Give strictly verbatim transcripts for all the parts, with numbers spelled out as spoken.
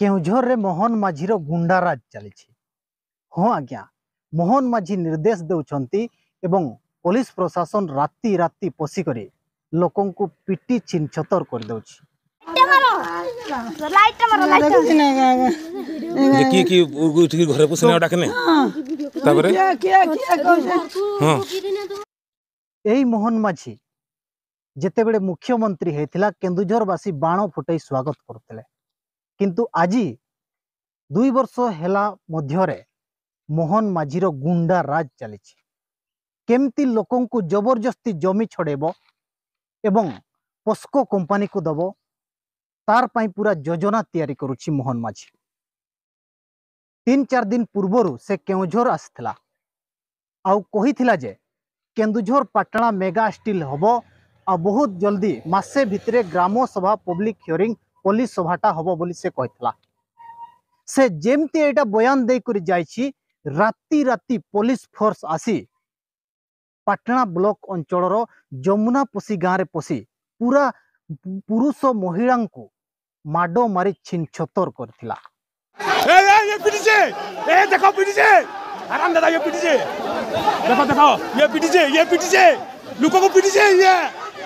କେଉଁଝରରେ ମୋହନ ମାଝୀର ଗୁଣ୍ଡାରାଜ ଚାଲିଛି। ହଁ ଆଜ୍ଞା, ମୋହନ ମାଝୀ ନିର୍ଦ୍ଦେଶ ଦେଉଛନ୍ତି ଏବଂ ପୋଲିସ ପ୍ରଶାସନ ରାତି ରାତି ପଶିକରି ଲୋକଙ୍କୁ ପିଟି ଛିନଛତର କରିଦେଉଛି। ଲାଇଟ୍ ଟା ମାର, ଲାଇଟ୍ ଟା। ଯେ କିଏ କିଏ ଉଠିକି ଘରେ ପଶିନା ଡାକନେ? ତାପରେ? ହଁ। ଏହି ମୋହନ ମାଝୀ ଯେତେବେଳେ ମୁଖ୍ୟମନ୍ତ୍ରୀ ହେଇଥିଲା, କେନ୍ଦୁଝରବାସୀ ବାଣ ଫୁଟାଇ ସ୍ୱାଗତ କରୁଥିଲେ। କିନ୍ତୁ ଆଜି, ଦୁଇ ବର୍ଷ ହେଲା ମଧ୍ୟରେ, ମୋହନ ମାଝୀର ଗୁଣ୍ଡା ରାଜ ଚାଲିଛି। କେମିତି ଲୋକଙ୍କୁ ଜବରଦସ୍ତି ଜମି ଛଡ଼େଇବ ଏବଂ ପସ୍କୋ କମ୍ପାନୀକୁ ଦେବ, ତାର ପାଇଁ ପୁରା ଯୋଜନା ତିଆରି କରୁଛି ମୋହନ ମାଝୀ। ତିନି ଚାରି ଦିନ ପୂର୍ବରୁ ସେ କେଉଁଝର ଆସିଥିଲା, ଆଉ କହିଥିଲା ଯେ କେନ୍ଦୁଝର ପାଟଣା ମେଗା ଷ୍ଟିଲ୍ ହବ, ଆଉ ବହୁତ ଜଲ୍ଦି, ମାସେ ଭିତରେ, ଗ୍ରାମ ସଭା, ପବ୍ଲିକ ହିୟରିଂ, ପୋଲିସ ସଭାଟା ହବ ବୋଲି ସେ କହିଥିଲା। ସେ ଯେମିତି ଏଇଟା ବୟାନ ଦେଇକରି ଯାଇଛି, ରାତି ରାତି ପୋଲିସ ଫୋର୍ସ ଆସି ପାଟଣା ବ୍ଲକ ଅଞ୍ଚଳର ଯମୁନା ପଶି ଗାଁରେ ପଶି ପୁରା ପୁରୁଷ ମହିଳାଙ୍କୁ ମାଡ଼ ମାରି ଛିନଛତର କରିଥିଲା। ए, ए, ये पीटीसी, ए, देखो पीटीसी, आराम दादा, ये पीटीसी, देखो, देखो, ये पीटीसी, ये पीटीसी, लोगों को पीटीसी, ये,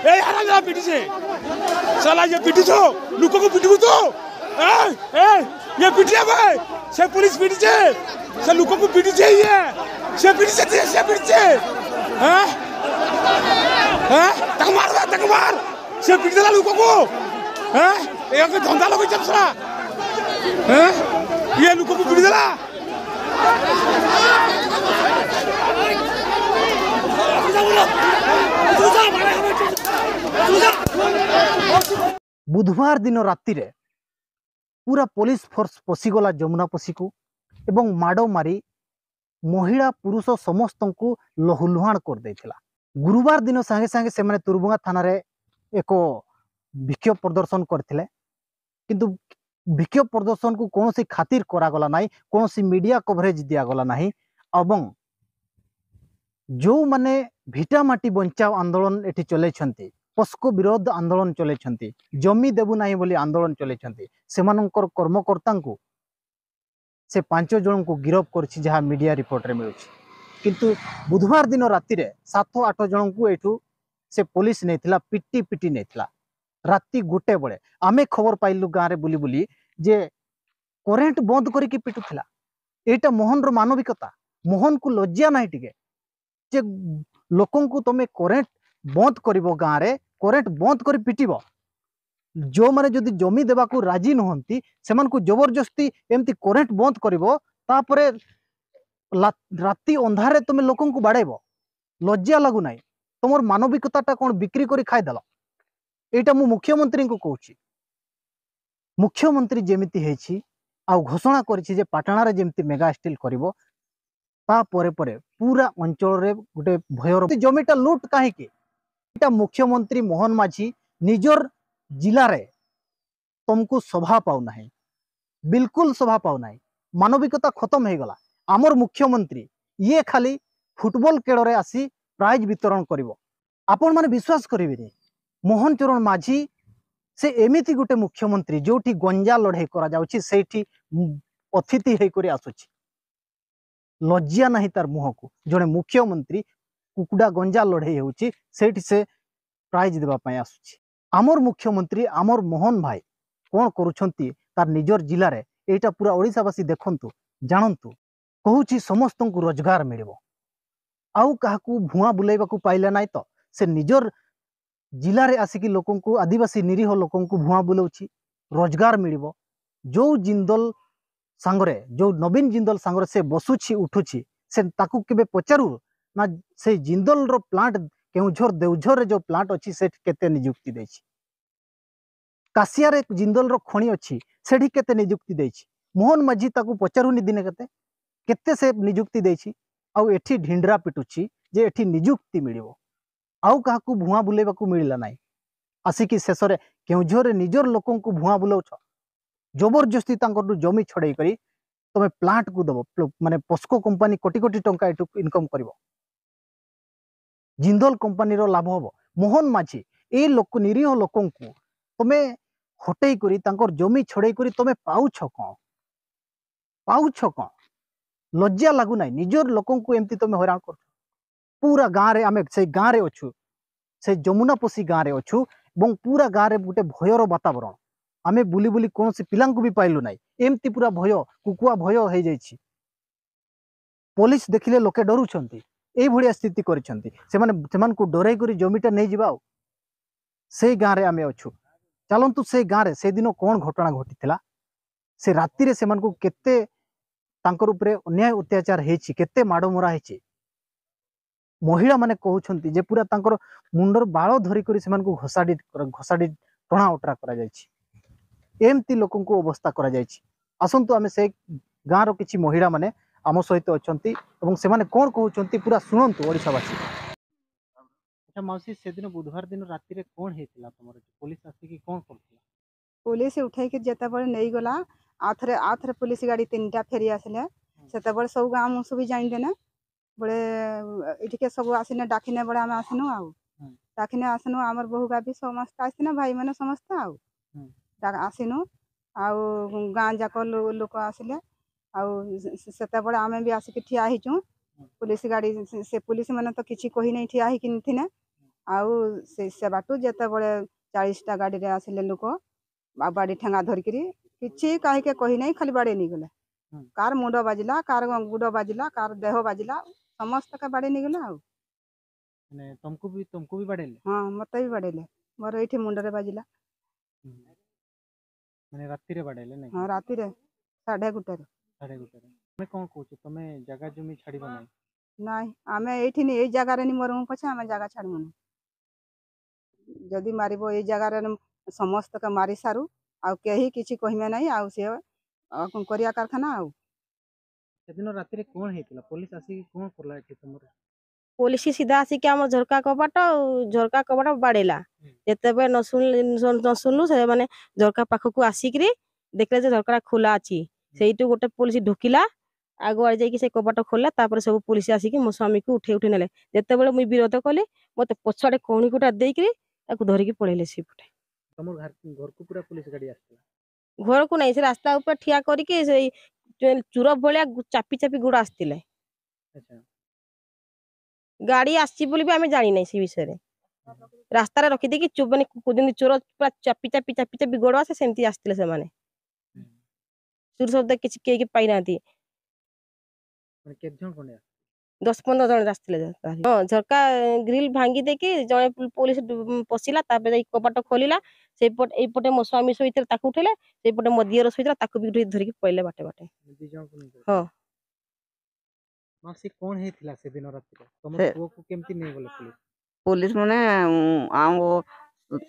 ए, आराम दादा, पीटीसी, साला, ये पीटीसी, लोगों को पीटू तो, ए, ए, ये पीटीसी भाई, से पुलिस पीटीसी, से लोगों को पीटीसी, ये, से पीटीसी, से पीटीसी, हैं? हैं? तक मार दे, तक मार। से पिट देला लोगों को, हैं? ये के धंधा लोग जब सरा, हैं? ये लोगों को पिट देला। ବୁଧବାର ଦିନ ରାତିରେ ପୁରା ପୋଲିସ ଫୋର୍ସ ପଶିଗଲା ଯମୁନା ପଶିକୁ ଏବଂ ମାଡ଼ ମାରି ମହିଳା ପୁରୁଷ ସମସ୍ତଙ୍କୁ ଲହୁଲୁହାଣ କରିଦେଇଥିଲା। ଗୁରୁବାର ଦିନ ସାଙ୍ଗେ ସାଙ୍ଗେ ସେମାନେ ତୁରୁଭୁଙ୍ଗା ଥାନାରେ ଏକ ବିକ୍ଷୋଭ ପ୍ରଦର୍ଶନ କରିଥିଲେ, କିନ୍ତୁ ବିକ୍ଷୋଭ ପ୍ରଦର୍ଶନକୁ କୌଣସି ଖାତିର କରାଗଲା ନାହିଁ, କୌଣସି ମିଡ଼ିଆ କଭରେଜ ଦିଆଗଲା ନାହିଁ। ଏବଂ ଯେଉଁମାନେ ଭିଟାମାଟି ବଞ୍ଚାଅ ଆନ୍ଦୋଳନ ଏଠି ଚଲେଇଛନ୍ତି, ପସ୍କୋ ବିରୋଧ ଆନ୍ଦୋଳନ ଚଲେଇଛନ୍ତି, ଜମି ଦେବୁ ନାହିଁ ବୋଲି ଆନ୍ଦୋଳନ ଚଲେଇଛନ୍ତି, ସେମାନଙ୍କର କର୍ମକର୍ତ୍ତାଙ୍କୁ ସେ ପାଞ୍ଚ ଜଣଙ୍କୁ ଗିରଫ କରିଛି, ଯାହା ମିଡିଆ ରିପୋର୍ଟରେ ମିଳୁଛି। କିନ୍ତୁ ବୁଧବାର ଦିନ ରାତିରେ ସାତ ଆଠ ଜଣଙ୍କୁ ଏଇଠୁ ସେ ପୋଲିସ ନେଇଥିଲା, ପିଟି ପିଟି ନେଇଥିଲା। ରାତି ଗୋଟେ ବେଳେ ଆମେ ଖବର ପାଇଲୁ ଗାଁରେ ବୁଲି ବୁଲି ଯେ କରେଣ୍ଟ ବନ୍ଦ କରିକି ପିଟୁଥିଲା। ଏଇଟା ମୋହନର ମାନବିକତା? ମୋହନକୁ ଲଜ୍ଜା ନାହିଁ ଟିକେ ଯେ ଲୋକଙ୍କୁ ତମେ କରେଣ୍ଟ ବନ୍ଦ କରିବ, ଗାଁରେ କରେଣ୍ଟ ବନ୍ଦ କରି ପିଟିବ? ଯେଉଁମାନେ ଯଦି ଜମି ଦେବାକୁ ରାଜି ନୁହନ୍ତି, ସେମାନଙ୍କୁ ଜବରଦସ୍ତି ଏମିତି କରେଣ୍ଟ ବନ୍ଦ କରିବ, ତାପରେ ଲା- ରାତି ଅନ୍ଧାରରେ ତମେ ଲୋକଙ୍କୁ ବାଡ଼େଇବ? ଲଜ୍ଜା ଲାଗୁନାହିଁ? ତମର ମାନବିକତାଟା କ'ଣ ବିକ୍ରି କରି ଖାଇଦେଲ? ଏଇଟା ମୁଁ ମୁଖ୍ୟମନ୍ତ୍ରୀଙ୍କୁ କହୁଛି। ମୁଖ୍ୟମନ୍ତ୍ରୀ ଯେମିତି ହେଇଛି, ଆଉ ଘୋଷଣା କରିଛି ଯେ ପାଟଣାରେ ଯେମିତି ମେଗା ଷ୍ଟିଲ୍ କରିବ, ତା ପରେ ପରେ ପୁରା ଅଞ୍ଚଳରେ ଗୋଟେ ଭୟର ଜମିଟା ଲୁଟ୍ କାହିଁକି? ଏଇଟା ମୁଖ୍ୟମନ୍ତ୍ରୀ ମୋହନ ମାଝୀ ନିଜର ଜିଲ୍ଲାରେ ତମକୁ ଶୋଭା ପାଉନାହିଁ, ବିଲକୁଲ ଶୋଭା ପାଉନାହିଁ। ମାନବିକତା ଖତମ ହେଇଗଲା। ଆମର ମୁଖ୍ୟମନ୍ତ୍ରୀ ଇଏ ଖାଲି ଫୁଟବଲ ଖେଳରେ ଆସି ପ୍ରାଇଜ୍ ବିତରଣ କରିବ। ଆପଣମାନେ ବିଶ୍ୱାସ କରିବେନି, ମୋହନ ଚରଣ ମାଝୀ ସେ ଏମିତି ଗୋଟେ ମୁଖ୍ୟମନ୍ତ୍ରୀ, ଯୋଉଠି ଗଞ୍ଜା ଲଢ଼େଇ କରାଯାଉଛି, ସେଇଠି ଅତିଥି ହେଇକରି ଆସୁଛି। ଲଜ୍ଜା ନାହିଁ ତାର ମୁହଁକୁ। ଜଣେ ମୁଖ୍ୟମନ୍ତ୍ରୀ କୁକୁଡ଼ା ଗଞ୍ଜା ଲଢ଼େଇ ହେଉଛି, ସେଇଠି ସେ ପ୍ରାଇଜ୍ ଦେବା ପାଇଁ ଆସୁଛି। ଆମର ମୁଖ୍ୟମନ୍ତ୍ରୀ, ଆମର ମୋହନ ଭାଇ କ'ଣ କରୁଛନ୍ତି ତାର ନିଜର ଜିଲ୍ଲାରେ, ଏଇଟା ପୁରା ଓଡ଼ିଶାବାସୀ ଦେଖନ୍ତୁ, ଜାଣନ୍ତୁ। କହୁଛି ସମସ୍ତଙ୍କୁ ରୋଜଗାର ମିଳିବ, ଆଉ କାହାକୁ ଭୁଆଁ ବୁଲେଇବାକୁ ପାଇଲା ନାହିଁ ତ। ସେ ନିଜର ଜିଲ୍ଲାରେ ଆସିକି ଲୋକଙ୍କୁ, ଆଦିବାସୀ ନିରୀହ ଲୋକଙ୍କୁ ଭୁଆଁ ବୁଲଉଛି, ରୋଜଗାର ମିଳିବ। ଯୋଉ ଜିନ୍ଦଲ ସାଙ୍ଗରେ, ଯୋଉ ନବୀନ ଜିନ୍ଦଲ ସାଙ୍ଗରେ ସେ ବସୁଛି ଉଠୁଛି, ସେ ତାକୁ କେବେ ପଚାରୁ ନା ସେ ଜିନ୍ଦଲର ପ୍ଲାଣ୍ଟ, କେଉଁଝର ଦେଉଝରରେ ଯୋଉ ପ୍ଲାଣ୍ଟ ଅଛି, ସେଠି କେତେ ନିଯୁକ୍ତି ଦେଇଛି? କାଶିଆରେ ଜିନ୍ଦଲର ଖଣି ଅଛି, ସେଠି କେତେ ନିଯୁକ୍ତି ଦେଇଛି? ମୋହନ ମାଝୀ ତାକୁ ପଚାରୁନି ଦିନେ କେତେ, କେତେ ସେ ନିଯୁକ୍ତି ଦେଇଛି? ଆଉ ଏଠି ଢିଣ୍ଡରା ପିଟୁଛି ଯେ ଏଠି ନିଯୁକ୍ତି ମିଳିବ, ଆଉ କାହାକୁ ଭୁଆଁ ବୁଲେଇବାକୁ ମିଳିଲା ନାହିଁ। ଆସିକି ଶେଷରେ କେଉଁଝରରେ ନିଜର ଲୋକଙ୍କୁ ଭୁଆଁ ବୁଲାଉଛ, ଜବରଦସ୍ତି ତାଙ୍କଠୁ ଜମି ଛଡ଼େଇ କରି ତମେ ପ୍ଲାଣ୍ଟକୁ ଦେବ, ପ୍ଲ- ମାନେ ପସ୍କୋ କମ୍ପାନୀ କୋଟି କୋଟି ଟଙ୍କା ଏଠୁ ଇନକମ୍ କରିବ। ଜିନ୍ଦଲ କମ୍ପାନୀର ଲାଭ ହବ। ମୋହନ ମାଝୀ ଏ ଲୋକ, ନିରୀହ ଲୋକଙ୍କୁ ତମେ ହଟେଇ କରି, ତାଙ୍କର ଜମି ଛଡେଇ କରି ତମେ ପାଉଛ କଣ? ପାଉଛ କଣ? ଲଜ୍ଜା ଲାଗୁନାହିଁ? ନିଜର ଲୋକଙ୍କୁ ଏମିତି ତମେ ହଇରାଣ କରୁଛ। ପୁରା ଗାଁରେ, ଆମେ ସେଇ ଗାଁରେ ଅଛୁ, ସେଇ ଯମୁନା ପଶି ଗାଁରେ ଅଛୁ ଏବଂ ପୁରା ଗାଁରେ ଗୋଟେ ଭୟର ବାତାବରଣ। ଆମେ ବୁଲି ବୁଲି କୌଣସି ପିଲାଙ୍କୁ ବି ପାଇଲୁ ନାହିଁ। ଏମିତି ପୁରା ଭୟ, କୁକୁଆ ଭୟ ହେଇଯାଇଛି। ପୋଲିସ ଦେଖିଲେ ଲୋକେ ଡରୁଛନ୍ତି। ଏଇଭଳିଆ ସ୍ଥିତି କରିଛନ୍ତି ସେମାନେ। ସେମାନଙ୍କୁ ଡରେଇ କରି ଜମିଟା ନେଇଯିବା। ଆଉ ସେଇ ଗାଁରେ ଆମେ ଅଛୁ। ଚାଲନ୍ତୁ, ସେଇ ଗାଁରେ ସେଦିନ କଣ ଘଟଣା ଘଟିଥିଲା, ସେ ରାତିରେ ସେମାନଙ୍କୁ କେତେ, ତାଙ୍କର ଉପରେ ଅନ୍ୟାୟ ଅତ୍ୟାଚାର ହେଇଛି, କେତେ ମାଡ଼ ମରା ହେଇଛି। ମହିଳାମାନେ କହୁଛନ୍ତି ଯେ ପୁରା ତାଙ୍କର ମୁଣ୍ଡର ବାଳ ଧରିକରି ସେମାନଙ୍କୁ ଘଷାଡ଼ି, ଘଷାଡ଼ି ଟଣା ଓଟରା କରାଯାଇଛି। ଏମିତି ଲୋକଙ୍କୁ ଅବସ୍ଥା କରାଯାଇଛି। ଆସନ୍ତୁ, ଆମେ ସେ ଗାଁର କିଛି ମହିଳାମାନେ ଆମ ସହିତ ଅଛନ୍ତି ଏବଂ ସେମାନେ କଣ କହୁଛନ୍ତି ପୁରା ଶୁଣନ୍ତୁ, ଓଡ଼ିଶାବାସୀ। ଆଚ୍ଛା ମାଉସୀ, ସେଦିନ ବୁଧବାର ଦିନ ରାତିରେ କଣ ହେଇଥିଲା ତମର? ପୋଲିସ ଆସିକି କଣ କରୁଥିଲା? ପୋଲିସ ଉଠେଇକି ଯେତେବେଳେ ନେଇଗଲା, ଆଉ ଥରେ, ଆଉ ଥରେ ପୋଲିସ ଗାଡ଼ି ତିନିଟା ଫେରି ଆସିଲେ। ସେତେବେଳେ ସବୁ ଗାଁ ମୁଁସ ବି ଜାଣିଦେଲେ। ବଳେ ଏଠିକେ ସବୁ ଆସିନେ, ଡାକିନେ ବଳେ ଆମେ ଆସିନୁ ଆଉ। ହୁଁ। ଡାକିନେ ଆସିନୁ, ଆମର ବୋହୂ ଗାବି ସମସ୍ତେ ଆସିଥିଲେ, ଭାଇମାନେ ସମସ୍ତେ ଆଉ। ହୁଁ। ଡା-, ଆସିନୁ, ଆଉ ଗାଁ ଯାକ ଲୋ-, ଲୋକ ଆସିଲେ। ଆଉ ସେ, ସେ, ସେତେବେଳେ ଆମେ ବି ଆସିକି ଠିଆ ହେଇଛୁ। ହୁଁ। ପୋଲିସ ଗାଡ଼ି, ସେ, ସେ ପୋଲିସ ମାନେ ତ କିଛି କହି ନାହିଁ, ଠିଆ ହେଇକି ଥିଲେ। ଆଉ ସେ, ସେ ବାଟୁ ଯେତେବେଳେ ଚାଳିଶଟା ଗାଡ଼ିରେ ଆସିଲେ ଲୋକ, ବା-, ବାଡ଼ି ଠେଙ୍ଗା ଧରିକିରି, କିଛି କାହିଁକେ କହି ନାହିଁ, ଖାଲି ବାଡ଼େଇ ନେଇଗଲେ। ହୁଁ। କାର ମୁଣ୍ଡ ବାଜିଲା, କାର ଗୁଡ଼ ବାଜିଲା, କାର ଦେହ ବାଜିଲା, ସମସ୍ତକେ ବାଡ଼େଇ ନେଇଗଲେ ଆଉ। ମାନେ ତମକୁ ବି, ତମକୁ ବି ବାଡ଼େଇଲେ? ହଁ, ମତେ ବି ବାଡ଼େଇଲେ। ମୋର ଏଇଠି ମୁଣ୍ଡରେ ବାଜିଲା। ହୁଁ। ମାନେ ରାତିରେ ବାଡ଼େଇଲେ ନାଇଁ? ହଁ, ରାତିରେ ସାଢ଼େ ଗୋଟାରେ। ସାଢ଼େ ଗୋଟାରେ। ତମେ କଣ କହୁଛ? ତମେ ଜାଗା ଜମି ଛାଡ଼ିବ ନାହିଁ? ନାଇଁ, ଆମେ ଏଇଠି ନି, ଏଇ ଜାଗାରେ ନି ମରମୁ ପଛେ ଆମେ ଜାଗା ଛାଡ଼ିବୁନି। ଯଦି ମାରିବ ଏଇ ଜାଗାରେ ନ-, ସମସ୍ତକେ ମାରି ସାରୁ, ଆଉ କେହି କିଛି କହିବେ ନାହିଁ। ଆଉ ସେ, ଆଉ କଣ କରିବା କାରଖାନା ଆଉ। ସେଦିନ ରାତିରେ କଣ ହେଇଥିଲା? ପୋଲିସ ଆସିକି କଣ କଲା ଏଠି ତମର? ପୋଲିସ ସିଧା ଆସିକି ଆମ ଝରକା କବାଟ, ଆଉ ଝରକା କବାଟ ବାଡ଼େଇଲା। ହୁଁ। ଯେତେବେଳେ ନ ଶୁଣିଲେ, ନ, ନ ଶୁଣିଲୁ, ସେମାନେ ଝରକା ପାଖକୁ ଆସିକିରି ଦେଖିଲେ ଯେ ଝରକାଟା ଖୋଲା ଅଛି। ହୁଁ। ସେଇଠୁ ଗୋଟେ ପୋଲିସ ଢୁକିଲା, ଆଗୁଆ ଯାଇକି ସେ କବାଟ ଖୋଲିଲା। ତାପରେ ସବୁ ପୋଲିସ ଆସିକି ମୋ ସ୍ୱାମୀକୁ ଉଠେଇ ଉଠେଇ ନେଲେ। ଯେତେବେଳେ ମୁଇଁ ବିରୋଧ କଲି, ମତେ ପଛଆଡ଼େ କହୁଣୀ ଗୋଟେ ଦେଇକିରି ତାକୁ ଧରିକି ପଳେଇଲେ ସେଇପଟେ। ତମର ଘର-, ଘରକୁ ପୁରା ପୋଲିସ ଗାଡ଼ି ଆସିଥିଲା? ଘରକୁ ନାହିଁ, ସେ ରାସ୍ତା ଉପରେ ଠିଆ କରିକି ସେଇ ଚୋ-, ଚୋର ଭଳିଆ ଗୁ-, ଚାପି ଚାପି ଗୋଡ଼ ଆସିଥିଲେ। ଆଚ୍ଛା। ଗାଡ଼ି ଆସିଛି ବୋଲି ବି ଆମେ ଜାଣିନାହିଁ ସେ ବିଷୟରେ। ରାସ୍ତାରେ ରଖିଦେଇକି ଚୋ-, ମାନେ କୁ-, ଯେମିତି ଚୋର ପୁରା ଚାପି ଚାପି, ଚାପି ଚାପି ଗୋଡ଼ ଆସେ, ସେମିତି ଆସିଥିଲେ ସେମାନେ। ହୁଁ। ଚୁର ଶବ୍ଦ କିଛି କେହି କି ପାଇନାହାନ୍ତି। ମାନେ କେତେ ଜଣ ଖଣ୍ଡେ ଆସିଥିଲେ? ଦଶ ପନ୍ଦର ଜଣ ଆସିଥିଲେ। ହଁ, ଝରକା ଗ୍ରିଲ୍ ଭାଙ୍ଗି ଦେଇକି ଜଣେ ପୋ-, ପୋଲିସ ଡୁ-, ପଶିଲା, ତାପରେ ଯାଇ କବାଟ ଖୋଲିଲା। ସେଇପଟ, ଏଇପଟେ ମୋ ସ୍ୱାମୀ ଶୋଇଥିଲେ, ତାକୁ ଉଠେଇଲେ, ସେଇପଟେ ମୋ ଦିଅର ଶୋଇଥିଲା, ତାକୁ ବି ଉଠେଇ ଧରିକି ପଳେଇଲେ ବାଟେ ବାଟେ। ଦି ଜଣଙ୍କୁ ନେଇକି? ହଁ। ମାଉସୀ, କ'ଣ ହେଇଥିଲା ସେଦିନ ରାତିରେ? ତମ ସେ ପୁଅକୁ କେମିତି ନେଇଗଲେ ପୋଲିସ? ପୋଲିସ ମାନେ, ଉଁ, ଆମ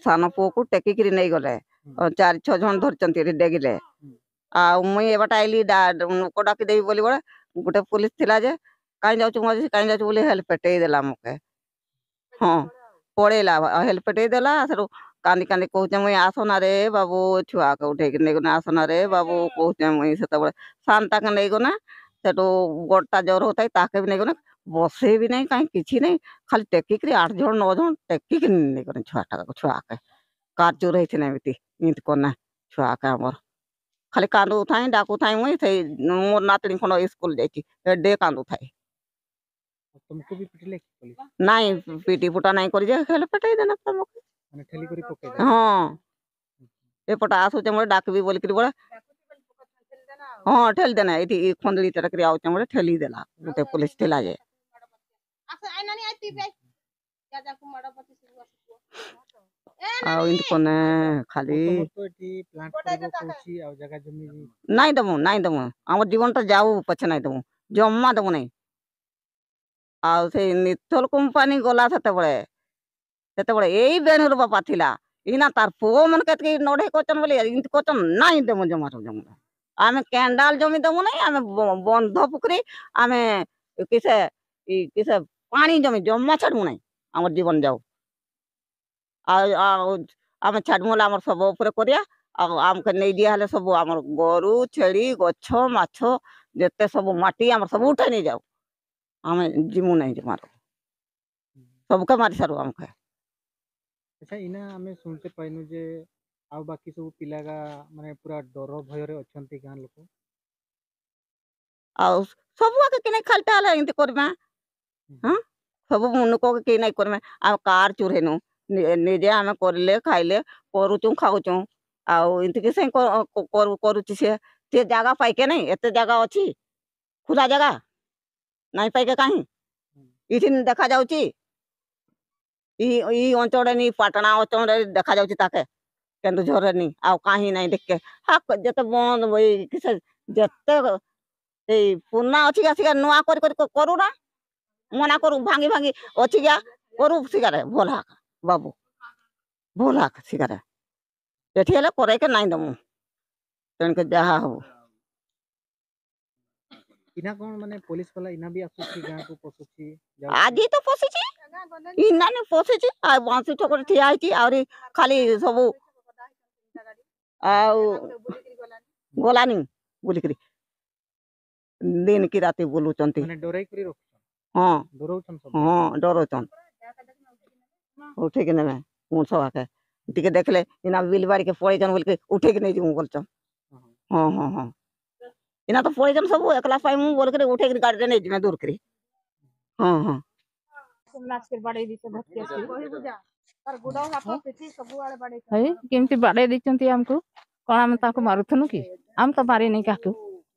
ସାନ ପୁଅକୁ ଟେକିକିରି ନେଇଗଲେ। ହୁଁ। ଅ, ଚାରି ଛଅ ଜଣ ଧରିଛନ୍ତି ଏଠି ଡେଗିଲେ। ହୁଁ। ଆଉ ମୁଇଁ ଏବାଟେ ଆଇଲି, ଡା-, ଡା-, ଲୋକ ଡାକିଦେବି ବୋଲି ବେଳେ ଗୋଟେ ପୋଲିସ ଥିଲା ଯେ, "କାହିଁ ଯାଉଛୁ ମାଉସୀ, କାହିଁ ଯାଉଛୁ?" ବୋଲି ହେଲେ ପେଟେଇ ଦେଲା ମତେ। ହଁ, ପଳେଇଲା, ଆ, ହେଲେ ପେଟେଇ ଦେଲା। ସେଠୁ କାନ୍ଦି କାନ୍ଦି କହୁଛେ, "ମୁଇଁ ଆସନା ରେ ବାବୁ, ଛୁଆକୁ ଉଠେଇକି ନେଇଗନା, ଆସନା ରେ ବାବୁ," କହୁଛେ ମୁଇଁ ସେତେବେଳେ। ଶାନ୍ତାକେ ନେଇଗନା, ସେଠୁ ଗୋଡ଼ଟା ଜୋର ହଉଥାଏ, ତାକେ ବି ନେଇଗନା, ବସେଇ ବି ନାହିଁ, କାହିଁ କିଛି ନାହିଁ, ଖାଲି ଟେକିକିରି ଆଠ ଜଣ ନଅ ଜଣ ଟେକିକି ନେଇଗଲେ ଛୁଆଟା, ଛୁଆକେ। କାର ଚୋର ହେଇଛି ନା ଏମିତି, ଏମିତି କନା ଛୁଆକେ ଆମର। ଖାଲି କାନ୍ଦୁଥାଏ, ଡାକୁଥାଏ, ମୁଇଁ ସେଇ ମୋର ନାତୁଣୀ ଖଣ୍ଡ ସ୍କୁଲ ଯାଇଛି, ଏଡ଼େ କାନ୍ଦୁଥାଏ। ଆଉ ତମକୁ ବି ପିଟିଲେ କି ପୋଲିସ? ନାଇଁ, ପିଟି ପୁଟା ନାଇଁ କରି ଯେ, ହେଲେ ପେଟେଇ ଦେଲା ତମକୁ। ମାନେ ଠେଲି କରି ପକେଇ ଦେଲା? ହଁ। ଏପଟେ ଆସୁଛେ, ମୋର ଡାକିବି ବୋଲିକିରି ବୋଲେ। ହଁ, ଠେଲି ଦେନା, ଏଇଠି ଇ ଖଣ୍ଡୁଳି ତରକରି ଆଉଛେ, ମୋର ଠେଲି ଦେଲା, ଗୋଟେ ପୋଲିସ ଠେଲା ଯେ। ଆସ, ଆଇ ନାନୀ, ଆଇ ତୁ ବେ। ଯା, ଯାକୁ ମାଡ଼ ବତି ସବୁ ଆସିବ। ଏ ଆଉ ନାନୀ! ଏମିତି କନେ ଖାଲି ତମର ତ ଏଠି ପ୍ଲାଣ୍ଟ କରିବ କହୁଛି, ଆଉ ଜାଗା ଜମି ବି ନାଇଁ ଦମୁ, ନାଇଁ ଦମୁ। ଆମର ଜୀବନଟା ଯାଉ ପଛେ ନାଇଁ ଦମୁ। ଜମା ଦମୁ ନାଇଁ। ଆଉ ସେଇ ନିଥଲ କମ୍ପାନୀ ଗଲା ସେତେବେଳେ, ସେତେବେଳେ ଏଇ ବେଣୁର ବାପା ଥିଲା। ଇନା ତାର ପୁଅ ମାନେ କେତକି ନଢ଼େଇ କରୁଛନ୍ ବୋଲି ଏମିତି କରୁଛନ୍, ନାଇଁ ଦମୁ ଜମାରୁ ଜମା। ଆମେ କେଣ୍ଡାଲ ଜମି ଦମୁ ନାଇଁ, ଆମେ ବ-, ବନ୍ଧ ପୁଖରୀ, ଆମେ କିସେ, ଇ କିସେ ପାଣି ଜମି ଜମା ଛାଡ଼ମୁ ନାଇଁ, ଆମର ଜୀବନ ଯାଉ। ଆଉ, ଆଉ ଆମେ ଛାଡ଼ମୁ ହେଲେ ଆମର ଶବ ଉପରେ କରିବା, ଆଉ ଆମକେ ନେଇ ଦିଆ ହେଲେ ସବୁ ଆମର ଗୋରୁ, ଛେଳି, ଗଛ, ମାଛ, ଯେତେ ସବୁ ମାଟି ଆମର ସବୁ ଉଠେଇ ନେଇଯାଉ। ଆମେ ଯିମୁ ନାଇଁ ଜମାରୁ। ସବୁକେ ମାରି ସାରୁ ଆମକେ। ଆଚ୍ଛା, ଇନା ଆମେ ଶୁଣିତେ ପାଇନୁ ଯେ ଆଉ ବାକି ସବୁ ପିଲାଗା ମାନେ ପୁରା ଡର ଭୟରେ ଅଛନ୍ତି ଗାଁ ଲୋକ। ଆଉ ସବୁ ଆଗେ କେନେ ଖାଲିଟା ହେଲେ ଏମିତି କରିବା। ହୁଁ। ହଁ, ସବୁ ମନକୁ କେହି ନାଇଁ କରିବା। ଆଉ କାର୍ ଚୁରେନୁ, ନି-, ନିଜେ ଆମେ କରିଲେ, ଖାଇଲେ, କରୁଛୁ, ଖାଉଛୁ। ଆଉ ଏମିତି କି ସେ କ-, କ-, କରୁ-, କରୁଛି ସିଏ। ସେ ଜାଗା ପାଇକେ ନାଇଁ, ଏତେ ଜାଗା ଅଛି, ଖୁଲା ଜାଗା ନାଇଁ ପାଇକେ କାହିଁ? ଏଇଠି ଦେଖାଯାଉଛି, ଇ, ଇ ଅଞ୍ଚଳରେ ନି, ପାଟଣା ଅଞ୍ଚଳରେ ଦେଖାଯାଉଛି ତାକେ, କେନ୍ଦୁଝରରେ ନି, ଆଉ କାହିଁ ନାଇଁ ଦେଖେ। ହା, ଯେତେ ବନ୍ଦ, ଏଇ କିସ, ଯେତେ ଏଇ ପୁରୁଣା ଅଛି, ଆସିକା ନୂଆ କରି କରି କ-, କରୁନା, ମନା କରୁ, ଭାଙ୍ଗି ଭାଙ୍ଗି ଅଛି ଗା, କରୁ ସିଗାରେ, ଭଲ ହାକ, ବାବୁ, ଭଲ ହାକ ସିଗାରେ। ଏଠି ହେଲେ କରେଇକେ ନାଇଁ ଦମୁ, ତେଣିକି ଯାହା ହଉ। ଇନା କଣ ମାନେ ପୋଲିସ ବାଲା ଇନା ବି ଆସୁଛି ଗାଁକୁ, ପଶୁଛି, ଯାଉଛି? ଆଜି ତ ପଶିଛି, ଇନା ନି ପଶିଛି, ଆଉ ବାଉଁଶୀ ଠକରେ ଠିଆ ହେଇଛି, ଆହୁରି ଖାଲି ସବୁ ଆଉ ଗଲାନି ବୁଲିକିରି, ଦିନ କି ରାତି ବୁଲୁଛନ୍ତି। ମାନେ ଡରେଇକିରି ରଖୁଛନ୍ତି? ହଁ, ଡରଉଛନ୍ତି ସବୁ? ହଁ, ଡରଉଛନ୍। ଉଠେଇକି ନେବେ, ମୁଁ ସବାକେ ଟିକେ ଦେଖିଲେ ଇନା ବିଲ ବାଡ଼ିକେ ପଳେଇଛନ୍ ବୋଲିକି ଉଠେଇକି ନେଇଯିବୁ ବୋଲଛନ୍। ହଁ, ହଁ, ହଁ। ଇନା ତ ପଳେଇଛନ୍ ସବୁ, ଏକଲା ପାଇ ମୁଁ ବୋଲିକିରି ଉଠେଇକିରି ଗାଡ଼ିରେ ନେଇଯିବେ ଦୂରକିରି। ହଁ, ହଁ। ଭାଇ, କେମିତି ବାଡ଼େଇ ଦେଇଛନ୍ତି ଆମକୁ? କ'ଣ ଆମେ ତାଙ୍କୁ ମାରୁଥିଲୁ କି? ଆମେ ତ ମାରିନି କାହାକୁ।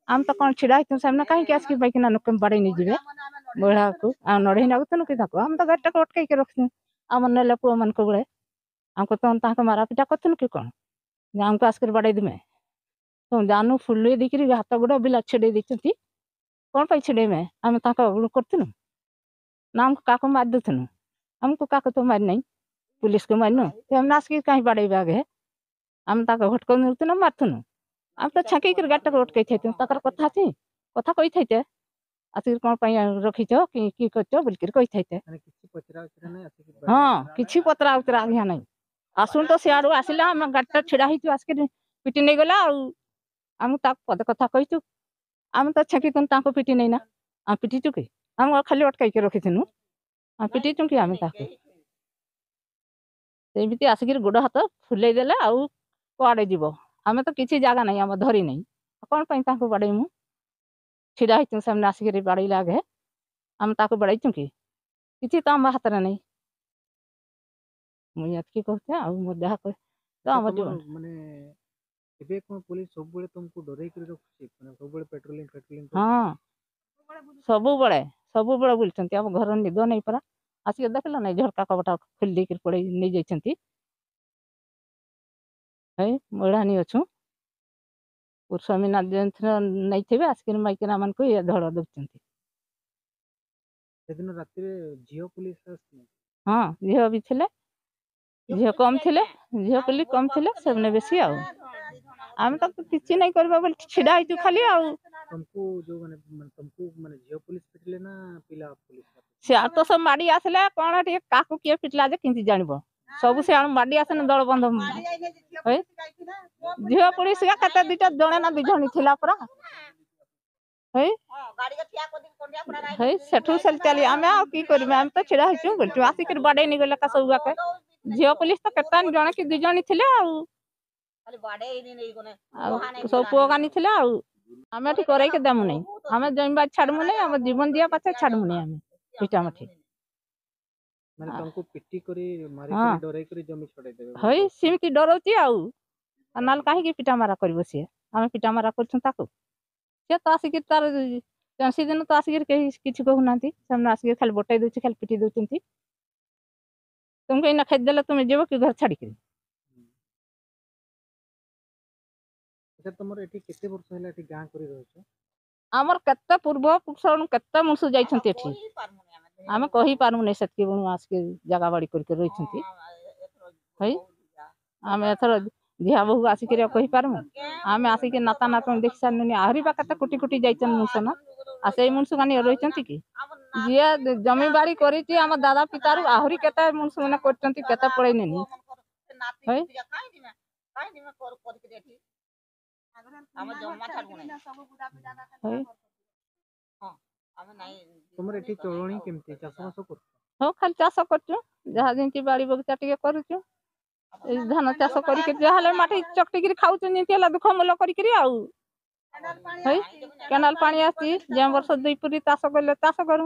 ଆମେ ତ କ'ଣ ଛିଡ଼ା ହେଇଥିଲୁ, ସେମାନେ କାହିଁକି ଆସିକି ପାଇକିନା ଲୋକ ବାଡ଼େଇ ନେଇଯିବେ? ମହିଳାକୁ ଆଉ ନଢ଼େଇ ନାଗୁଥିଲୁ କି ତାଙ୍କୁ? ଆମେ ତ ଗାଡ଼ିଟାକୁ ଅଟକେଇକି ରଖିଛୁ। ଆମର ନେଲେ ପୁଅମାନଙ୍କ ବେଳେ। ଆମକୁ ତ ତାଙ୍କ ମାରାପିଟା କରିଥିଲୁ କି କ'ଣ? ଯେ ଆମକୁ ଆସିକରି ବାଡ଼େଇ ଦେବେ। ତ ଜାନୁ ଫୁଲେଇ ଦେଇକିରି ହାତ ଗୋଡ଼ ବିଲା ଛିଡ଼େଇ ଦେଇଛନ୍ତି। କ'ଣ ପାଇଁ ଛିଡ଼େଇବେ? ଆମେ ତାଙ୍କ ଅଗକୁ କରିଥିଲୁ? ନା ଆମକୁ କାହାକୁ ମାରି ଦେଉଥିଲୁ? ଆମକୁ କାହାକୁ ତ ମାରି ନାହିଁ, ପୁଲିସକୁ ମାରିନୁ। ସେମାନେ ଆସିକି କାହିଁ ବାଡ଼େଇବେ ଆଗେ? ଆମେ ତାଙ୍କ ଘଟକ ନେଉଥିଲୁ, ମାରୁଥିଲୁ। ଆମେ ତ ଛେଙ୍କେଇକରି ଗାଡ଼ିଟାକୁ ଅଟକେଇ ଥାଇଥିଲୁ। ତାଙ୍କର କଥା ଅଛି, କଥା କହିଥାଇତେ। ଆସିକି କ'ଣ ପାଇଁ ରଖିଛ କି, କି କରିଛ ବୋଲିକିରି କହିଥାଇତେ। ମାନେ କିଛି ପଚରା ଉଚରା ନାହିଁ, ଆସିକି ହଁ, ବାଡ଼େଇଲା? କିଛି ପଚରା ଉଚରା ଆଜ୍ଞା ନାହିଁ। ଆସୁନ ତ ସିଆଡ଼ୁ ଆସିଲା, ଆମେ ଗାଡ଼ିଟା ଛିଡ଼ା ହେଇଛୁ, ଆସିକିରି ପିଟି ନେଇଗଲା ଆଉ। ଆମେ ତାକୁ ପଦେ କଥା କହିଛୁ, ଆମେ ତ ଛେଙ୍କିଥିଲୁ, ତାଙ୍କୁ ପିଟି ନେଇନା। ଆମେ ପିଟିଛୁ କି? ଆମେ ଖାଲି ଅଟକାଇକି ରଖିଥିଲୁ। ଆମେ ପିଟିଛୁ କି ଆମେ ତାକୁ? ସେମିତି ଆସିକିରି ଗୋଡ଼ ହାତ ଫୁଲେଇ ଦେଲେ ଆଉ କୁଆଡ଼େ ଯିବ? ଆମେ ତ କିଛି ଜାଗା ନାହିଁ, ଆମ ଧରି ନାହିଁ। କ'ଣ ପାଇଁ ତାଙ୍କୁ ବାଡ଼େଇମୁ? ଛିଡ଼ା ହେଇଛୁ ସେମାନେ ଆସିକିରି ବାଡ଼େଇଲେ ଆଗେ, ଆମେ ତାକୁ ବାଡ଼େଇଛୁ କି? କିଛି ତ ଆମ ହାତରେ ନାହିଁ। ମୁଁ ଏତିକି କହୁଛି, ଆଉ ମୁଁ ଯାହା କହେ ତ ଆଚ୍ଛା, ଆମ ତମର ଜୀବନ। ମାନେ ଏବେ କ'ଣ ପୋଲିସ ସବୁବେଳେ ତମକୁ ଡରେଇକିରି ରଖୁଛି? ମାନେ ସବୁବେଳେ ପେଟ୍ରୋଲିଂ ଫେଟ୍ରୋଲିଂ କରୁଛି? ହଁ, ସବୁବେଳେ, ସବୁବେଳେ ବୁଲୁଛନ୍ତି। ଆମ ଘର ନିଦ ନାହିଁ ପରା। ଆସିକି ଦେଖିଲ ନାହିଁ, ଝରକା କବାଟ ଖୋଲି ଦେଇକିରି ପଳେଇ ନେଇଯାଇଛନ୍ତି। ହେଇ ମହିଳାଣୀ ଅଛୁ, ପୁରୁଷ ମିନା ଯେମିତି ନେଇଥିବେ, ଆସିକିରି ମାଇକିନା ମାନଙ୍କୁ ଇଏ ଧଡ଼ ଦେଉଛନ୍ତି। ସେଦିନ ରାତିରେ ଝିଅ ପୋଲିସ ଆସିଥିଲେ? ହଁ, ଝିଅ ବି ଥିଲେ, ଝିଅ କମ୍ ଥିଲେ, ଝିଅ ପୋଲିସ କମ୍ ଥିଲେ, ସେମାନେ ବେଶୀ ଆଉ। ଆମେ ତ କିଛି ନାଇଁ କରିବା ବୋଲି ଛିଡ଼ା ହେଇଛୁ ଖାଲି ଆଉ। ତମକୁ ଯୋଉ ମାନେ, ମାନେ ତମକୁ ମାନେ ଝିଅ ପୋଲିସ ପିଟିଲେ ନା ପିଲା ପୋଲିସ ମାରିଲେ? ସିଆଡ଼େ ତ ସବୁ ମାଡ଼ି ଆସିଲେ, କ'ଣ ଟିକେ କାହାକୁ କିଏ ପିଟିଲା ଯେ କେମିତି ଜାଣିବ? ସବୁ ସିଆଡ଼େ ମାଡ଼ି ଆସିଲେ ଦଳ ବନ୍ଧ। ହେଇ ଝିଅ ପୋଲିସ କା କେତେ ଦିଟା ଜଣେ ନା ଦି ଜଣ ଥିଲା ପରା। ହେଇ ହେଇ ସେଠୁ ସେ ଚାଲି, ଆମେ ଆଉ କି କରିବୁ? ଆମେ ତ ଛିଡ଼ା ହେଇଛୁ, ବୁଲଛୁ, ଆସିକିରି ବାଡ଼େଇ ନେଇଗଲେ କା ସବୁ ଆକେ। ଝିଅ ପୋଲିସ ତ କେତେ ଜଣେ କି ଦି ଜଣ ଥିଲେ ଆଉ। ଆଉ ସବୁ ପୁଅ କାନି ଥିଲେ ଆଉ। ଆମେ ଏଠି କରେଇକି ଦେମୁ ନାହିଁ, ଆମେ ଜମିବାର ଛାଡ଼ମୁ ନାହିଁ, ଆମ ଜୀବନ ଦିଆ ପଛେ ଛାଡ଼ମୁ ନାହିଁ ଆମେ। ଭିଟାମଠି ମାନେ ହଁ। ତମକୁ ପିଟି କରି, ମାରି ହଁ। କରି, ଡରେଇ କରି ଜମି ଛଡ଼େଇ ଦେବେ। ହଇ ସେମିତି ଡରଉଛି ଆଉ। ଆଉ ନହେଲେ କାହିଁକି ପିଟା ମାରା କରିବ ସିଏ? ଆମେ ପିଟା ମାରା କରୁଛୁ ତାକୁ? ସିଏ ତ ଆସିକି ତାର, ସେଦିନ ତ ଆସିକିରି କେହି କିଛି କହୁନାହାନ୍ତି। ସେମାନେ ଆସିକି ଖାଲି ବଟେଇ ଦଉଛି, ଖାଲି ପିଟି ଦଉଛନ୍ତି। ତମକୁ ଏଇନା ଖାଇଦେଲେ ତମେ ଯିବ କି ଘର ଛାଡ଼ିକିରି? ଆଚ୍ଛା, ତମର ଏଠି କେତେ ବର୍ଷ ହେଲା ଏଠି ଗାଁ କରି ରହୁଛ? ଆମର କେତେ ପୂର୍ବ ପୁରୁଷରୁ କେତେ ମଣିଷ ଯାଇଛନ୍ତି ଏଠି, ଆମେ କହିପାରୁନି। ସେତିକି ବେଳୁ ଆସିକି ଜାଗା ବାଡ଼ି କରିକି ରହିଛନ୍ତି। ହେଇ ଆମେ ଏଥର ଝିଆ ବୋହୂ ଆସିକିରି ଆଉ କହିପାରୁନୁ। ଆମେ ଆସିକି ନାତା ନାତୁଣୀ ଦେଖି ସାରିଲୁଣି, ଆହୁରି ବା କେତେ କୋଟି କୋଟି ଯାଇଛନ୍ତି ମଣିଷ ନା। ଆଉ ସେଇ ମଣିଷ କାନି ରହିଛନ୍ତି କି? ଯିଏ ଜମି ବାଡ଼ି କରିଛି ଆମ ଦାଦା ପିତାରୁ, ଆହୁରି କେତେ ମଣିଷ ମାନେ କରିଛନ୍ତି, କେତେ ପଳେଇଲେନି। ହେଇ ହେଇ ତମର ଏଠି ଚଳଣି କେମିତି? ଚାଷବାସ କରୁଛ? ହଁ, ଖାଲି ଚାଷ କରୁଛୁ, ଯାହା ଯେମିତି ବାଡ଼ି ବଗିଚା ଟିକେ କରୁଛୁ। ଏଇ ଧାନ ଚାଷ କରିକି ଯାହା ହେଲେ ମାଟି ଚକଟିକିରି ଖାଉଛୁ, ଯେମିତି ହେଲା ଦୁଃଖ ମୂଲ କରିକିରି ଆଉ। ହେଇ କେନାଲ ପାଣି ଆସି ଯେଉଁ ବର୍ଷ ଦୁଇ ପୁରି ଚାଷ କଲେ ଚାଷ କରୁ,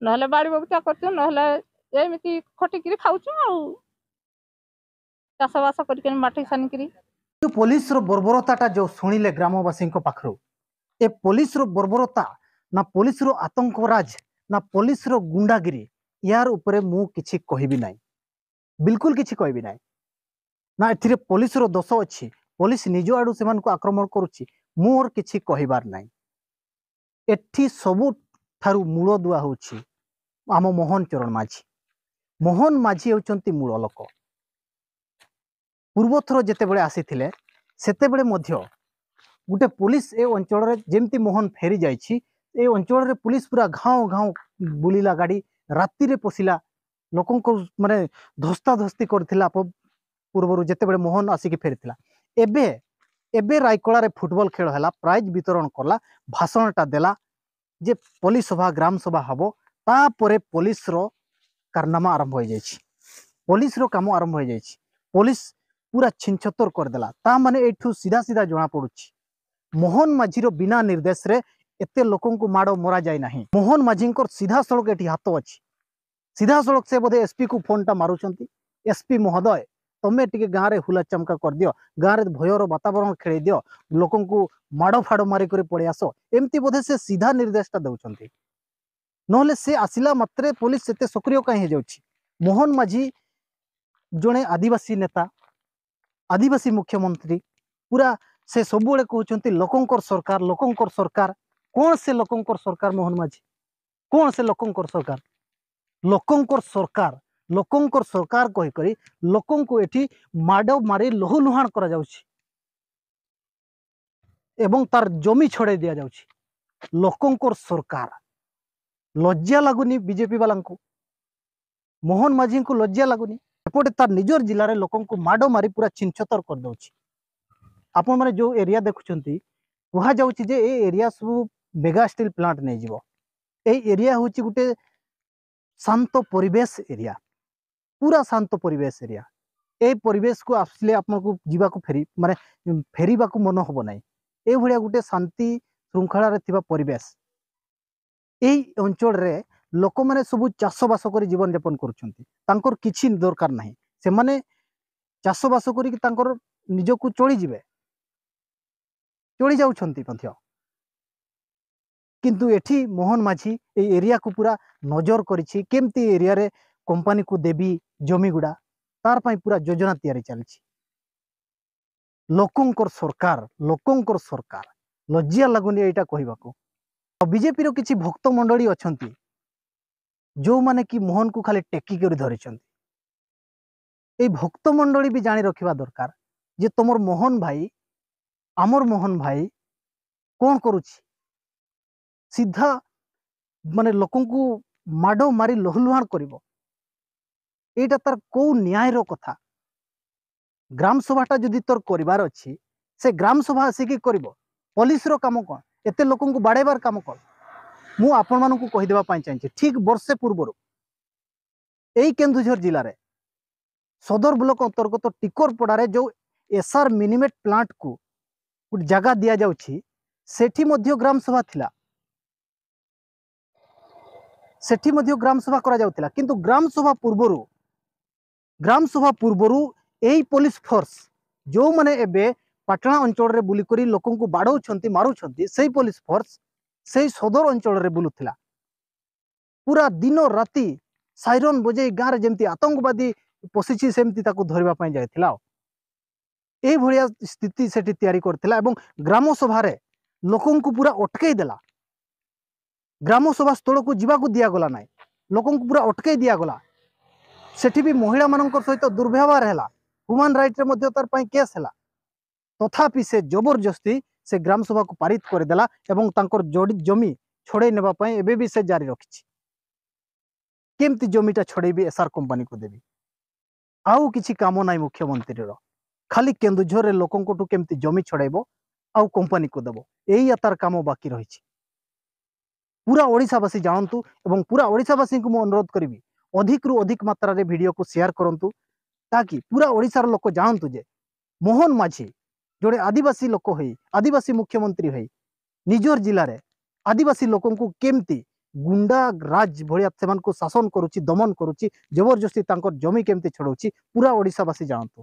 ନହେଲେ ବାଡ଼ି ବଗିଚା କରୁଛୁ, ନହେଲେ ଏମିତି ଖଟିକିରି ଖାଉଛୁ ଆଉ, ଚାଷବାସ କରିକିରି ମାଟି ସାନିକିରି। ଯୋଉ ପୋଲିସର ବର୍ବରତାଟା ଯୋଉ ଶୁଣିଲେ ଗ୍ରାମବାସୀଙ୍କ ପାଖରୁ, ଏ ପୋଲିସର ବର୍ବରତା, ନା ପୋଲିସର ଆତଙ୍କରାଜ, ନା ପୋଲିସର ଗୁଣ୍ଡାଗିରି, ୟାର ଉପରେ ମୁଁ କିଛି କହିବି ନାହିଁ, ବିଲକୁଲ କିଛି କହିବି ନାହିଁ। ନା ଏଥିରେ ପୋଲିସର ଦୋଷ ଅଛି, ପୋଲିସ ନିଜ ଆଡୁ ସେମାନଙ୍କୁ ଆକ୍ରମଣ କରୁଛି, ମୋର କିଛି କହିବାର ନାହିଁ। ଏଠି ସବୁଠାରୁ ମୂଳ ଦୁଆ ହଉଛି ଆମ ମୋହନ ଚରଣ ମାଝୀ। ମୋହନ ମାଝୀ ହେଉଛନ୍ତି ମୂଳ ଲୋକ। ପୂର୍ବ ଥର ଯେତେବେଳେ ଆସିଥିଲେ, ସେତେବେଳେ ମଧ୍ୟ ଗୋଟେ ପୋଲିସ ଏ ଅଞ୍ଚଳରେ, ଯେମିତି ମୋହନ ଫେରି ଯାଇଛି, ଏ ଅଞ୍ଚଳରେ ପୋଲିସ ପୁରା ଘାଉଁ ଘାଉଁ ବୁଲିଲା ଗାଡ଼ି, ରାତିରେ ପଶିଲା, ଲୋକଙ୍କୁ ମାନେ ଧସ୍ତାଧସ୍ତି କରିଥିଲା। ପ- ପୂର୍ବରୁ ଯେତେବେଳେ ମୋହନ ଆସିକି ଫେରିଥିଲା, ଏବେ ଏବେ ରାଇକଳାରେ ଫୁଟବଲ ଖେଳ ହେଲା, ପ୍ରାଇଜ ବିତରଣ କଲା, ଭାଷଣଟା ଦେଲା ଯେ ପଲ୍ଲୀ ସଭା, ଗ୍ରାମ ସଭା ହବ। ତାପରେ ପୋଲିସର କାରନାମା ଆରମ୍ଭ ହେଇଯାଇଛି, ପୋଲିସର କାମ ଆରମ୍ଭ ହେଇଯାଇଛି। ପୋଲିସ ପୁରା ଛିନଛତର କରିଦେଲା। ତା ମାନେ ଏଇଠୁ ସିଧା ସିଧା ଜଣା ପଡୁଛି, ମୋହନ ମାଝୀର ବିନା ନିର୍ଦ୍ଦେଶରେ ଏତେ ଲୋକଙ୍କୁ ମାଡ଼ ମରାଯାଏ ନାହିଁ। ମୋହନ ମାଝୀଙ୍କର ସିଧାସଳଖ ଏଠି ହାତ ଅଛି। ସିଧାସଳଖ ସେ ବୋଧେ ଏସପି କୁ ଫୋନଟା ମାରୁଛନ୍ତି, "ଏସପି ମହୋଦୟ, ତମେ ଟିକେ ଗାଁରେ ହୁଲା ଚମକା କରିଦିଅ, ଗାଁରେ ଭୟର ବାତାବରଣ ଖେଳେଇ ଦିଅ, ଲୋକଙ୍କୁ ମାଡ଼ ଫାଡ଼ ମାରିକରି ପଳେଇ ଆସ।" ଏମିତି ବୋଧେ ସେ ସିଧା ନିର୍ଦ୍ଦେଶଟା ଦେଉଛନ୍ତି। ନହେଲେ ସେ ଆସିଲା ମାତ୍ରେ ପୋଲିସ ଏତେ ସକ୍ରିୟ କାହିଁ ହେଇଯାଉଛି? ମୋହନ ମାଝୀ ଜଣେ ଆଦିବାସୀ ନେତା, ଆଦିବାସୀ ମୁଖ୍ୟମନ୍ତ୍ରୀ, ପୁରା ସେ ସବୁବେଳେ କହୁଛନ୍ତି, "ଲୋକଙ୍କର ସରକାର, ଲୋକଙ୍କର ସରକାର।" କ'ଣ ସେ ଲୋକଙ୍କର ସରକାର? ମୋହନ ମାଝୀ କ'ଣ ସେ ଲୋକଙ୍କର ସରକାର? ଲୋକଙ୍କର ସରକାର, ଲୋକଙ୍କର ସରକାର କହିକରି ଲୋକଙ୍କୁ ଏଠି ମାଡ଼ ମାରି ଲହୁଲୁହାଣ କରାଯାଉଛି ଏବଂ ତାର ଜମି ଛଡ଼େଇ ଦିଆଯାଉଛି। ଲୋକଙ୍କର ସରକାର। ଲଜ୍ଜା ଲାଗୁନି ବିଜେପି ବାଲାଙ୍କୁ? ମୋହନ ମାଝୀଙ୍କୁ ଲଜ୍ଜା ଲାଗୁନି? ଏପଟେ ତାର ନିଜର ଜିଲ୍ଲାରେ ଲୋକଙ୍କୁ ମାଡ଼ ମାରି ପୁରା ଛିନଛତର କରିଦେଉଛି। ଆପଣମାନେ ଯୋଉ ଏରିଆ ଦେଖୁଛନ୍ତି, କୁହାଯାଉଛି ଯେ ଏ ଏରିଆ ସବୁ ମେଗା ଷ୍ଟିଲ୍ ପ୍ଲାଣ୍ଟ ନେଇଯିବ। ଏଇ ଏରିଆ ହଉଛି ଗୋଟେ ଶାନ୍ତ ପରିବେଶ ଏରିଆ, ପୁରା ଶାନ୍ତ ପରିବେଶ ଏରିଆ। ଏଇ ପରିବେଶକୁ ଆସିଲେ ଆପଣଙ୍କୁ ଯିବାକୁ ଫେରି, ମାନେ, ଫେରିବାକୁ ମନ ହବ ନାହିଁ। ଏଇଭଳିଆ ଗୋଟେ ଶାନ୍ତି ଶୃଙ୍ଖଳାରେ ଥିବା ପରିବେଶ। ଏଇ ଅଞ୍ଚଳରେ ଲୋକମାନେ ସବୁ ଚାଷବାସ କରି ଜୀବନଯାପନ କରୁଛନ୍ତି। ତାଙ୍କର କିଛି ଦରକାର ନାହିଁ। ସେମାନେ ଚାଷବାସ କରିକି ତାଙ୍କର ନିଜକୁ ଚଳିଯିବେ, ଚଳି ଯାଉଛନ୍ତି ମଧ୍ୟ। କିନ୍ତୁ ଏଠି ମୋହନ ମାଝୀ ଏଇ ଏରିଆକୁ ପୁରା ନଜର କରିଛି, କେମିତି ଏରିଆରେ କମ୍ପାନୀକୁ ଦେବି ଜମିଗୁଡ଼ା, ତାର ପାଇଁ ପୁରା ଯୋଜନା ତିଆରି ଚାଲିଛି। ଲୋକଙ୍କର ସରକାର, ଲୋକଙ୍କର ସରକାର, ଲଜ୍ଜା ଲାଗୁନି ଏଇଟା କହିବାକୁ? ଆଉ ବିଜେପିର କିଛି ଭକ୍ତ ମଣ୍ଡଳୀ ଅଛନ୍ତି, ଯୋଉମାନେ କି ମୋହନକୁ ଖାଲି ଟେକି କରି ଧରିଛନ୍ତି। ଏଇ ଭକ୍ତ ମଣ୍ଡଳୀ ବି ଜାଣି ରଖିବା ଦରକାର ଯେ ତମର ମୋହନ ଭାଇ, ଆମର ମୋହନ ଭାଇ କ'ଣ କରୁଛି। ସିଧା, ମାନେ, ଲୋକଙ୍କୁ ମାଡ଼ ମାରି ଲହୁଲୁହାଣ କରିବ। ଏଇଟା ତାର କୋଉ ନ୍ୟାୟର କଥା? ଗ୍ରାମ ସଭାଟା ଯଦି ତୋର କରିବାର ଅଛି, ସେ ଗ୍ରାମ ସଭା ଆସିକି କରିବ। ପୋଲିସର କାମ କ'ଣ? ଏତେ ଲୋକଙ୍କୁ ବାଡ଼େଇବାର କାମ କ'ଣ? ମୁଁ ଆପଣମାନଙ୍କୁ କହିଦେବା ପାଇଁ ଚାହିଁଛି, ଠିକ୍ ବର୍ଷେ ପୂର୍ବରୁ ଏଇ କେନ୍ଦୁଝର ଜିଲ୍ଲାରେ ସଦର ବ୍ଲକ ଅନ୍ତର୍ଗତ ଟିକରପଡ଼ାରେ ଯୋଉ ଏସ୍ଆର୍ ମିନିମେଟ୍ ପ୍ଲାଣ୍ଟକୁ ଗୋଟେ ଜାଗା ଦିଆଯାଉଛି, ସେଠି ମଧ୍ୟ ଗ୍ରାମ ସଭା ଥିଲା, ସେଠି ମଧ୍ୟ ଗ୍ରାମ ସଭା କରାଯାଉଥିଲା। କିନ୍ତୁ ଗ୍ରାମ ସଭା ପୂର୍ବରୁ, ଗ୍ରାମ ସଭା ପୂର୍ବରୁ ଏଇ ପୋଲିସ ଫୋର୍ସ, ଯୋଉମାନେ ଏବେ ପାଟଣା ଅଞ୍ଚଳରେ ବୁଲିକରି ଲୋକଙ୍କୁ ବାଡ଼ଉଛନ୍ତି, ମାରୁଛନ୍ତି, ସେଇ ପୋଲିସ ଫୋର୍ସ ସେଇ ସଦର ଅଞ୍ଚଳରେ ବୁଲୁଥିଲା। ପୁରା ଦିନ ରାତି ସାଇରନ ବଜେଇ ଗାଁରେ ଯେମିତି ଆତଙ୍କବାଦୀ ପଶିଛି, ସେମିତି ତାକୁ ଧରିବା ପାଇଁ ଯାଇଥିଲା। ଆଉ ଏଇଭଳିଆ ସ୍ଥିତି ସେଠି ତିଆରି କରିଥିଲା ଏବଂ ଗ୍ରାମ ସଭାରେ ଲୋକଙ୍କୁ ପୁରା ଅଟକେଇ ଦେଲା। ଗ୍ରାମ ସଭା ସ୍ଥଳକୁ ଯିବାକୁ ଦିଆଗଲା ନାହିଁ, ଲୋକଙ୍କୁ ପୁରା ଅଟକେଇ ଦିଆଗଲା। ସେଠି ବି ମହିଳାମାନଙ୍କର ସହିତ ଦୁର୍ବ୍ୟବହାର ହେଲା, ହ୍ୟୁମାନ ରାଇଟ୍ରେ ମଧ୍ୟ ତାର ପାଇଁ କେସ୍ ହେଲା। ତଥାପି ସେ ଜବରଦସ୍ତି ସେ ଗ୍ରାମ ସଭାକୁ ପାରିତ କରିଦେଲା ଏବଂ ତାଙ୍କର ଯୋଡ଼ି ଜମି ଛଡ଼େଇ ନେବା ପାଇଁ ଏବେ ବି ସେ ଜାରି ରଖିଛି। କେମିତି ଜମିଟା ଛଡ଼େଇବି, ଏସ୍ଆର୍ କମ୍ପାନୀକୁ ଦେବି। ଆଉ କିଛି କାମ ନାହିଁ ମୁଖ୍ୟମନ୍ତ୍ରୀର, ଖାଲି କେନ୍ଦୁଝରରେ ଲୋକଙ୍କଠୁ କେମିତି ଜମି ଛଡ଼େଇବ ଆଉ କମ୍ପାନୀକୁ ଦେବ, ଏଇଆ ତାର କାମ ବାକି ରହିଛି। ପୁରା ଓଡ଼ିଶାବାସୀ ଜାଣନ୍ତୁ ଏବଂ ପୁରା ଓଡ଼ିଶାବାସୀଙ୍କୁ ମୁଁ ଅନୁରୋଧ କରିବି, ଅଧିକରୁ ଅଧିକ ମାତ୍ରାରେ ଭିଡ଼ିଓକୁ ସେୟାର କରନ୍ତୁ, ତାକି ପୁରା ଓଡ଼ିଶାର ଲୋକ ଜାଣନ୍ତୁ ଯେ ମୋହନ ମାଝୀ ଜଣେ ଆଦିବାସୀ ଲୋକ ହୋଇ, ଆଦିବାସୀ ମୁଖ୍ୟମନ୍ତ୍ରୀ ହୋଇ ନିଜର ଜିଲ୍ଲାରେ ଆଦିବାସୀ ଲୋକଙ୍କୁ କେମିତି ଗୁଣ୍ଡା ରାଜ ଭଳିଆ ସେମାନଙ୍କୁ ଶାସନ କରୁଛି, ଦମନ କରୁଛି, ଜବରଦସ୍ତି ତାଙ୍କର ଜମି କେମିତି ଛଡ଼ଉଛି, ପୁରା ଓଡ଼ିଶାବାସୀ ଜାଣନ୍ତୁ।